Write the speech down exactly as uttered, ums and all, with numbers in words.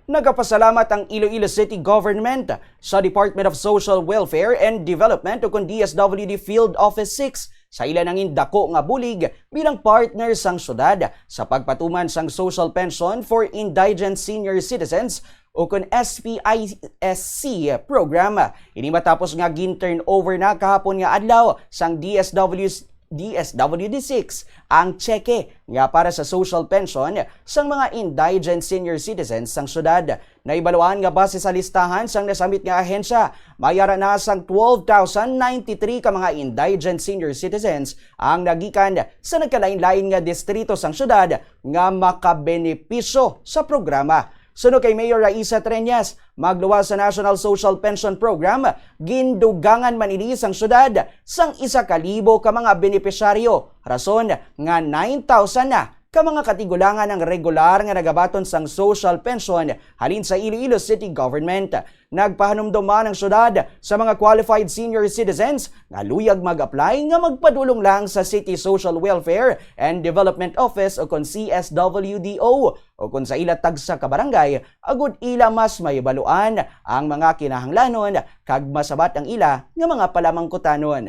Nagapasalamat ang Iloilo City Government sa Department of Social Welfare and Development, o kon D S W D Field Office six, sa ila nangin dako nga bulig bilang partner sang syudad sa pagpatuman sang social pension for indigent senior citizens, o kon S P I S C program. Ini matapos nga gin-turnover na kahapon nga adlaw sang D S W D S W D six ang tseke nga para sa social pension sang mga indigent senior citizens sang syudad. Naibaluan nga base sa listahan sang nasamit nga ahensya, may ara na sang twelve thousand ninety-three ka mga indigent senior citizens ang nagikan sa nagkalain-lain nga distrito sang syudad nga makabenepisyo sa programa. Suno kay Mayor Raisa Treñas, magluwas sa National Social Pension Program, gindugangan man ini sang syudad sang isa ka libo ka mga benepisyaryo, rason nga nine thousand na ka mga katigulangan ang regular nga nagabaton sang social pension halin sa Iloilo City Government. Nagpahanumdom man ang syudad sa mga qualified senior citizens nga luyag mag-apply nga magpadulong lang sa City Social Welfare and Development Office, o kon C S W D O, o kon sa ila tagsa ka barangay, agud ila mas mahibaluan ang mga kinahanglanon kag masabat ang ila nga mga palamangkutanon.